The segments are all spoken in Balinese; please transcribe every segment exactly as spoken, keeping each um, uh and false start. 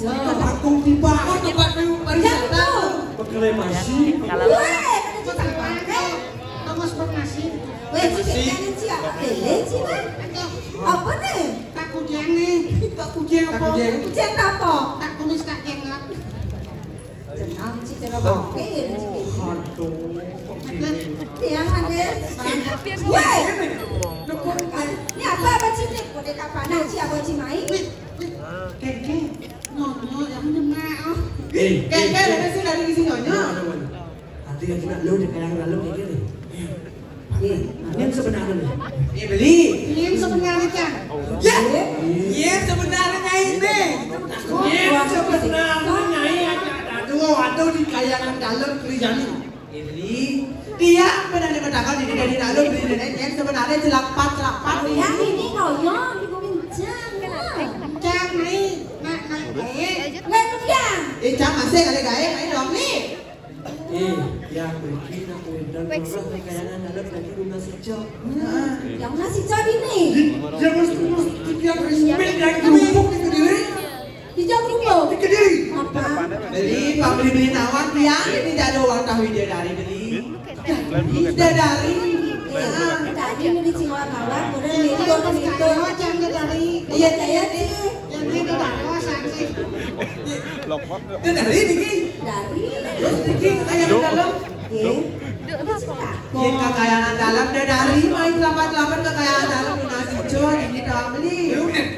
Itu kampung tiba. Oh, tempat pariwisata. Berkremasi. Weh, ada cicak pakai. Tongos berkremasi. Weh, cicak jangan siapa? Lele, cicak. Apa nih? Tak kudian nih. Tak kudian apa? Kudian apa? Tak kumis, tak jengot. Tenang, cicak, pakai. Aduh. Tiang ada. Weh. Ini apa, apa sih nih? Boleh kapan aja, apa sih, Mai? Kengkeng. Nyonya yang demak, oh. Eh, Kengkeng, eh, ada sih dari isi nyonya. Ada yang kena lo di kayang dalam kayak gini. Nih, yang sebenarnya. Eh, beli. Yang sebenarnya, Cang. Ya. Yang sebenarnya ini. Yang sebenarnya ini aja. Aduh, aduh, di kayangan dalam kerjanya. Jadi, dia pernah diberitakan ini dari lalu beli nenek yang sebenarnya celapat-celapat nih. Yang ini koyong, ibu bincang. Cang, naik, nak, naik, naik. Nggak, itu dia. Eh, Cang, masih kali gawe, main dong nih. Eh, yang bikin aku udah pernah kayak dalam lagi guna sejak. Yang nasi cor ini. Dia mesti mesti dia respect dan kerupuk itu diri. Dijawab dulu. Di Kediri. Apa? Beli, pabeli-beli nawan, biar ini tidak ada uang tahu ide dari beli. Ide dari. Ya, tadi beli Ciwa Mawar, kemudian itu, itu. Jangan dari. Iya, saya sih. Yang itu dari, oh, saksi. Itu dari, Diki. Dari. Terus, Diki, saya di dalam. Oke. Yang kekayaan dalam, dia dari, main delapan-delapan kekayaan dalam, nasi cor, ini tak beli.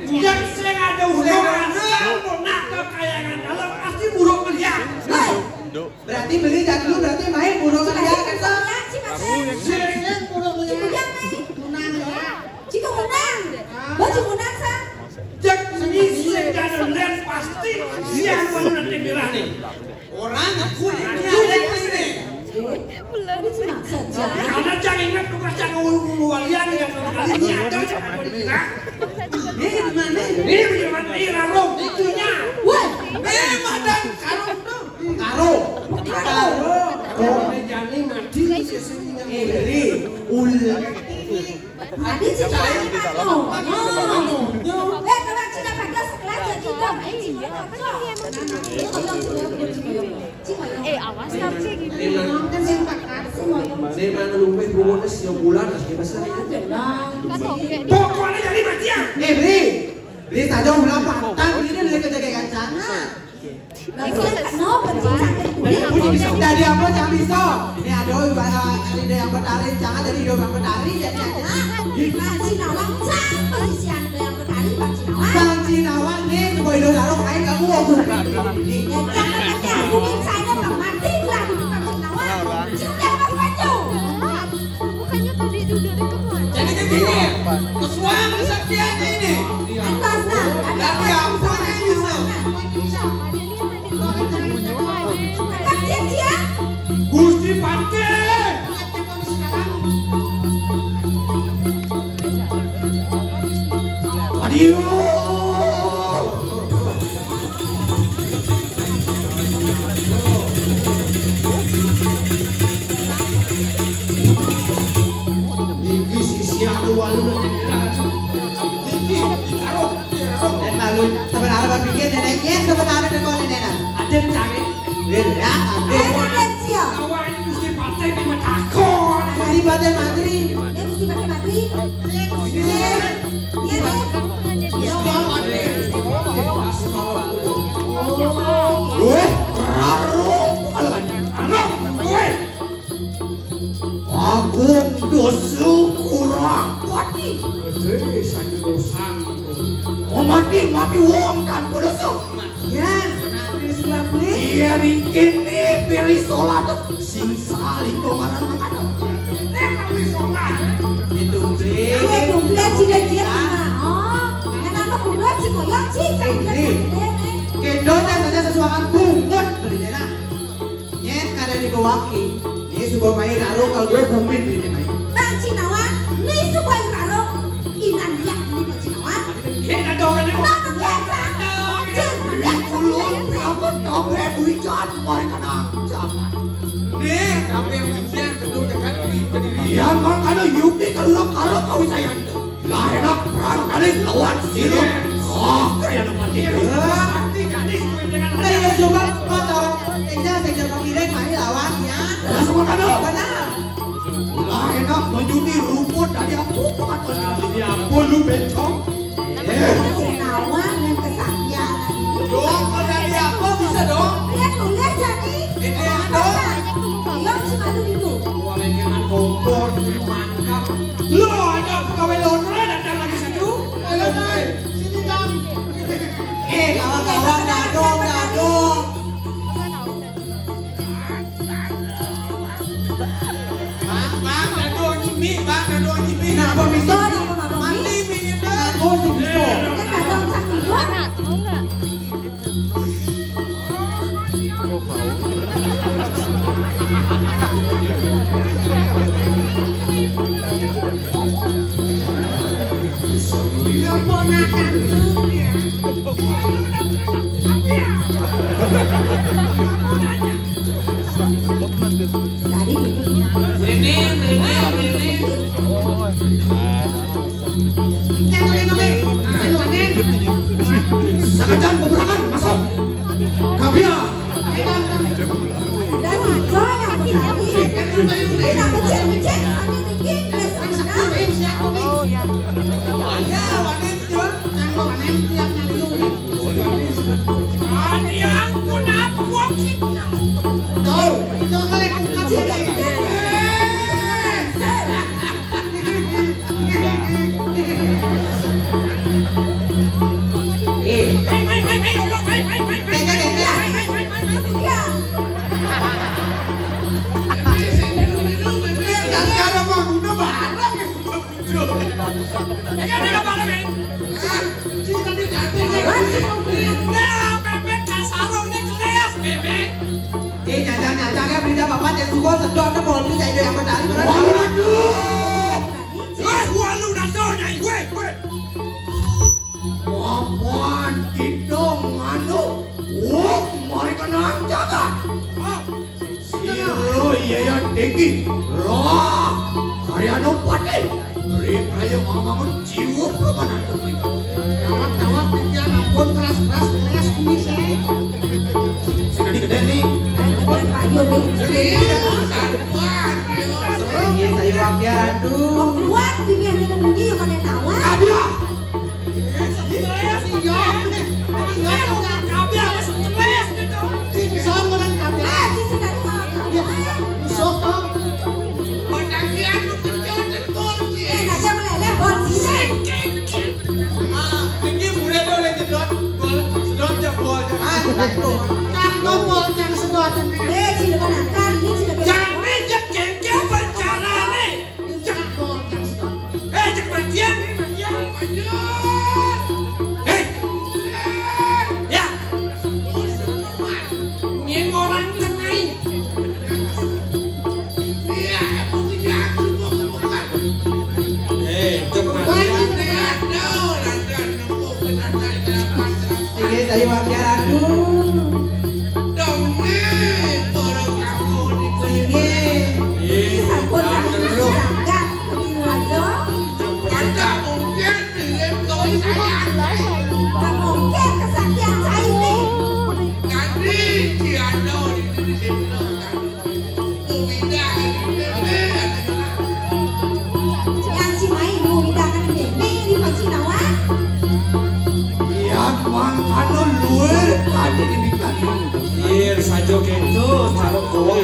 Yang saya ada usaha, saya mau nak kekayaan dalam, pasti buruk melihat. Hai. Berarti beli jatuh, berarti main buruk melihat, kan, Bang? Sering buruk melihat. Menang, ya. Jika menang. Baju menang, Sa. Cek sengisi kada lihat pasti siang baru nanti mirah nih. Orang aku yang lihat ini. Tapi cuma saja. Karena jangan ingat bukan jangan ulu-ulu walian yang kali ini ada jangan mirah. Ini gimana? Ini bagaimana? Ini rarung itunya. Woi. Eh, madang karung tuh. Karung. Karung. Karung. Jani mati di sini. Eh, beli. Ul. Tadi sih kita tahu. Oh. Eh, kalau kita pada sekelas jadi kok. Eh, iya. Ini kalau sudah buat Cikoyong. Eh, awas tapi gitu. Memang kan sing pakat sih, Moyong. Memang luwih bungoté sia bulan, Mas, ya, Mas. Kan oke. Pokoknya jadi mati ya. Eh, Bri. Bri, saja ulah patang, ini lagi kerja kayak kancana. Lah, no, berarti sakit kulit. Dari apa, Cang, bisa? Ini ada, eh, ada yang bertaring, jangan jadi hidup yang bertaring, jadi aja. Nah, si Nawang, Cang, posisi ada yang bertaring, Bang Cinawan. Bang Cinawan, nih, coba hidup taruh, kain kamu, aku. Ya, jangan tanya, mungkin saya pemati, lah, di depan Bang Cinawan. Sudah, Bang Panjo. Bukannya tadi duduk itu, Tuan? Jadi kayak gini, kesuang kesaktiannya ini. Atas, nah, ada. Tapi apa yang bisa? Gusti Pantai. Aduh. Iki sisi anu walu. Iki, iki, karo. Dan lalu, sebenarnya berpikir neneknya, sebenarnya kok neneknya. Ada cari. Iya, ada. Ada sia. Awak ini mesti paten di Metakon. Mesti paten mantri. Dia mesti pakai mantri. Iya. Iya, iya. Iya, iya. Weh, raro. Alah, alah, weh. Agung dosa kurang pati. Gede saja dosa. Oh, mati, mati wong tanpa dosa. Ya, kenapa sih, Bang? Iya, mungkin nih, pilih sholat sing saling kemarin makan. Nek pilih sholat. Itu, Bli. Iya, dompet sih, dia, dia. Oh, kenapa kudu sih, koyok sih? Ini. Kita saja sesuatu bungut beli enak. Nyet kada digawaki. Ni suba main raro kalau gue bumin ini main. Bang Cinawan, ni suba raro. Inan dia ni Bang Cinawan. Kita dong ni. Bang Cinawan. Ulun berapa tahu duit jahat mereka nang jahat. Ni tapi yang ujian kedua dekat duit kediri. Iya, makanya Yupi kalau karo kau saya itu. Lah enak perang kali lawan sirup. Oh, kayak ada mati. Mati kali. Juni rumput dari aku, bukan dari aku. Ini apa lu, bencong? Eh. Sinawa ngan kesaktian. Dong, kalau dari aku bisa dong. Lihat tuh, lihat jadi. Ini apa? Ayo, si Madu itu. Wah, ini kan kompor, ini mantap. Lo ada pegawai laundry datang lagi situ. Ayo, Nay. Sini, Dong. Eh, kawan-kawan, dadong, dadong. Bang, bang, dadong nyimi, bang, dadong nyimi. Nah, Bang Mister. Mati mie itu. Oh, si Mister. Kan dadong cak itu. Iya, ponakan. Tadi gitu. Ini, ini, ini. Sakajan beberangan, masuk. Kabia. Eh, nyata-nyata kan berita bapak dan suka sedot, kan mau beli saya yang medali. Waduh. Eh, walu dasarnya, gue, gue. Papan kita nganu. Wah, mereka nang jaga. Siro iya yang tinggi. Lah, karya no paten. Beri ayo ngomong jiwa permanen. Tawat, tawat, dia ampun, keras, keras, keras, kumis, eh. Sekali gede nih. Ayo, Bu. Iya, saya wakil, aduh. Kuat, ini yang minum ini yang mana tawat. Aduh. Jangan, jangan, jangan, jangan, jangan, jangan, jangan, Eh, cek matian, matian, matian. Eh. Ya. Ngin orang tenai. Eh, cek matian. Sige, saya matian, aduh. Dong, eh, orang kamu di sini. Iya, sampun, Kang. Kagak mungkin mirip doi saya. Nggak mungkin kesaktian saya ini. Jadi, dia ada di sini, kan. Yang si main mau mindahan ini, ini pasti lawan. Iya, Bang, anu luar tadi diminta. Iya, saja gitu, kalau gua.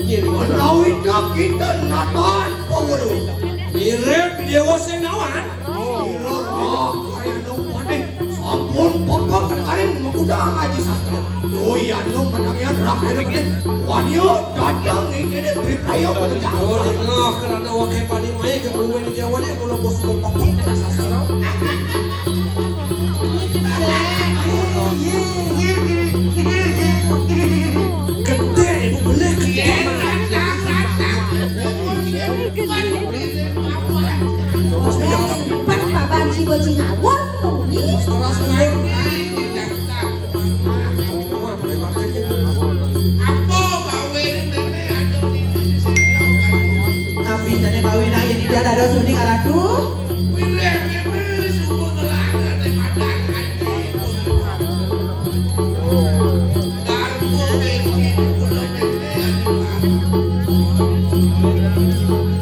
Iya, menawi kita natan pengurus. Mirip dia sing nawan. Kira roh kaya nu paning. Sampun pepek kekaring mengudang Aji Sastra. Doi anu menangian rakyat ini. Wanya datang ini beri kayu pecah. Oh, karena wakil paling main ke bumi di Jawa ini kalau bos pepek kena sastra. Gede ibu bener gede. Pas papan si bocil ngawur, kumis. Tapi jane bawi nang yen tidak ada suni karatu.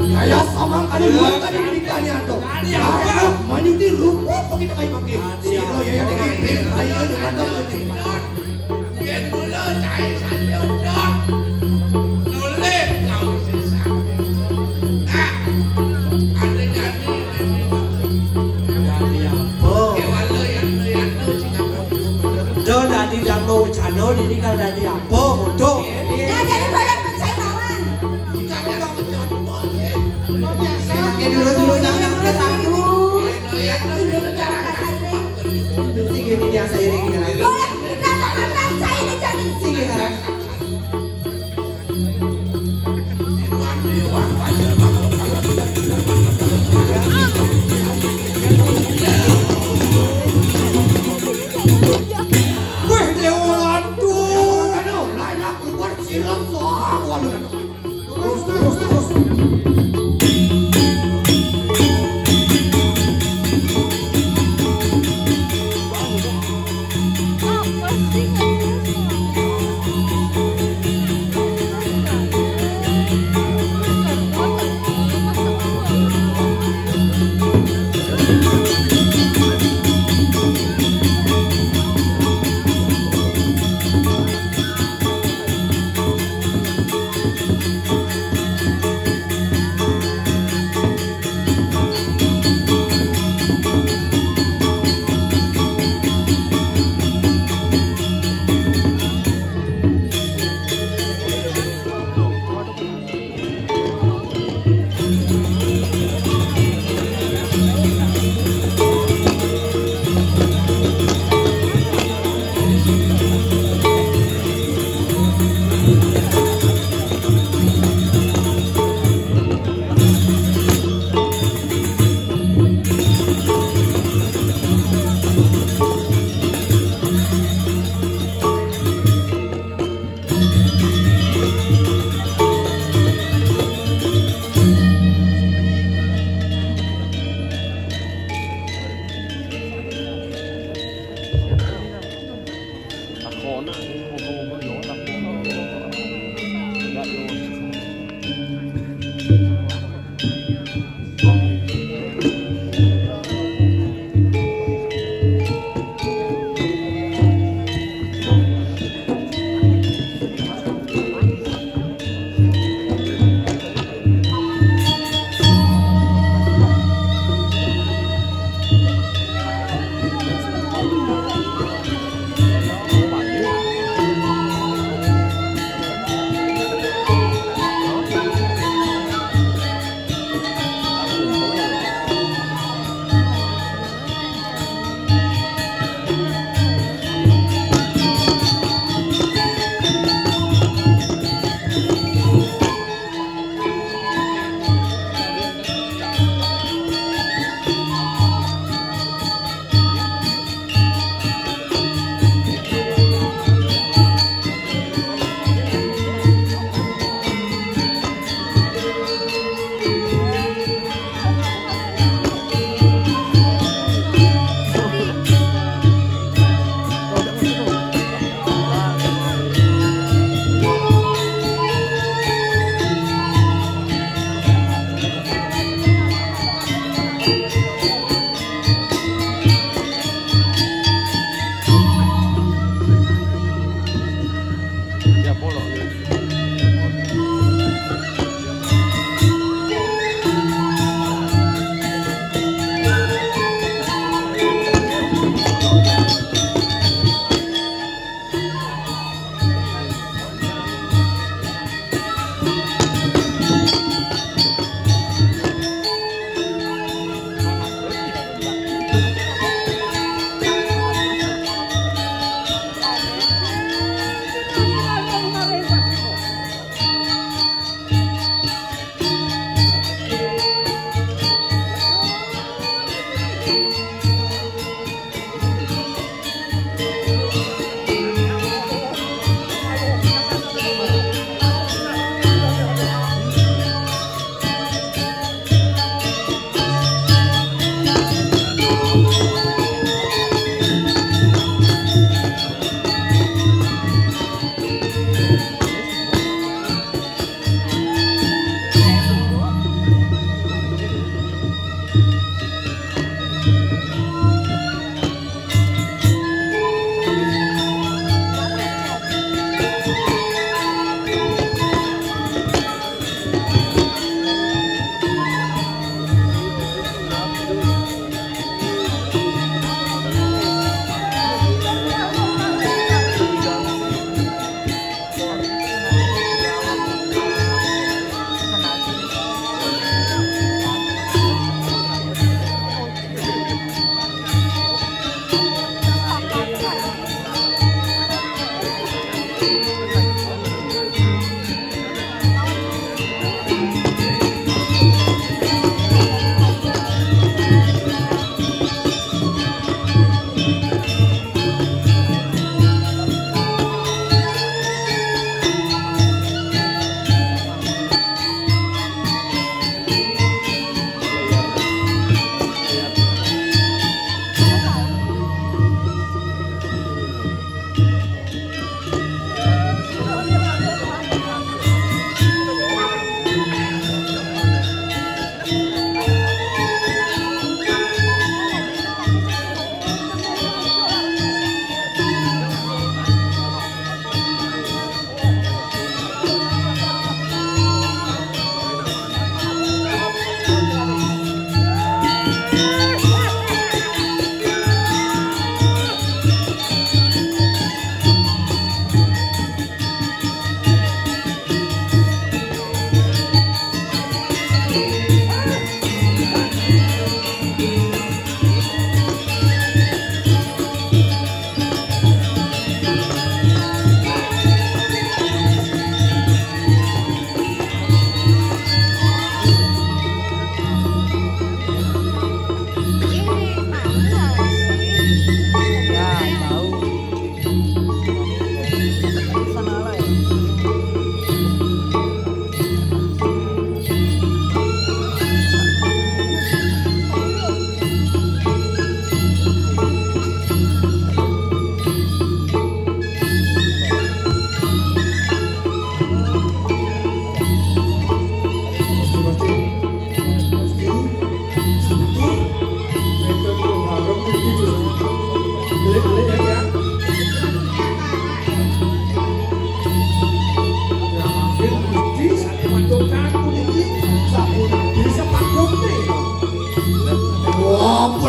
Kaya Mangkane luwih kali nikahe ato. Ayo, manyuti rupa apa kita kae mangke. Sira ya ya iki. Ayo, ayo, ayo. Yen kula cai sate odok. Nulis kau sesat. Nah, ada jadi. Dadi apa? Kewala yang yang sing apa? Do dadi dano jano ini kan dadi apa? Bodoh. Nah, jadi boleh percaya mawon. Oke, dulu, dulu, jangan sampai takut. Sing ini biasa ini, Kak. Boleh, kita tak akan saya ini jadi. Sing, Kak. Weh, Dewa, aduh. Aduh, lah, lah, kuat silang soal. Waduh.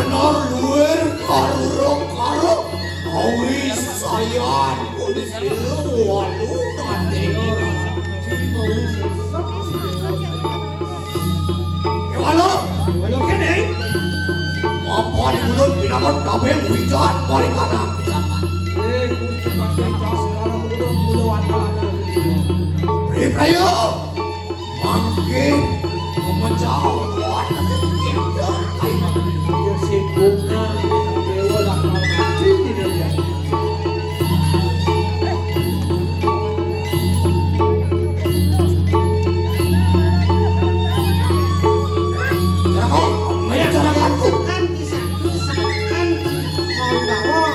Bener luwir karo karo awi sayan kudu silu walu nanti. Walu, walu kene. Apa dulu pinamon kabeh wijan paling kanan. Eh, Gusti Patih, sekarang udah mulai ada. Riprayo. Mangke pemecah. Ya si bunga dewa lakar kacil di dunia. Anti satu, satu, anti mau bawa.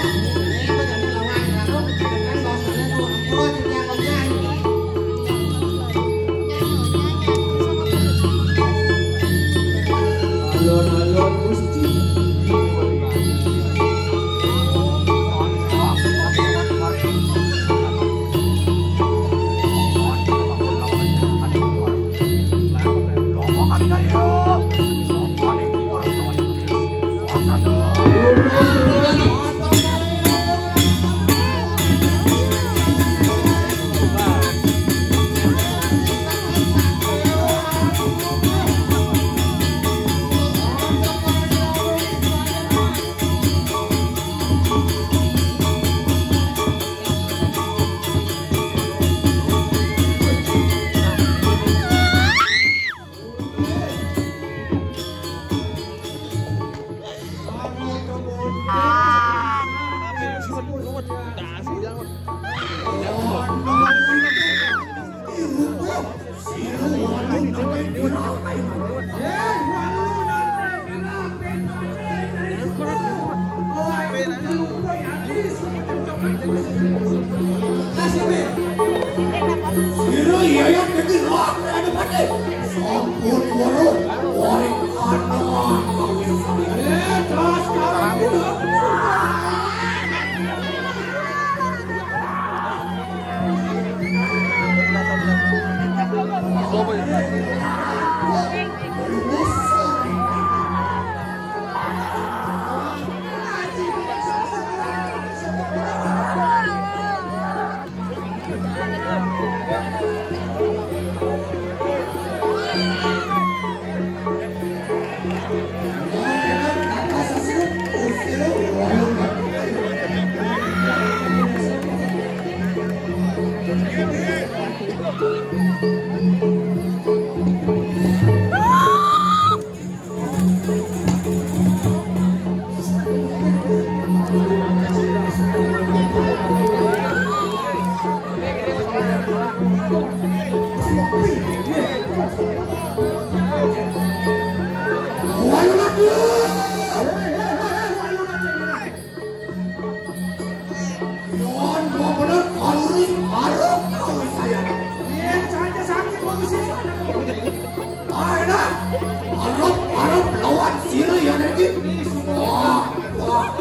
Arep, arep lawan sira ya niki. Wah, wah,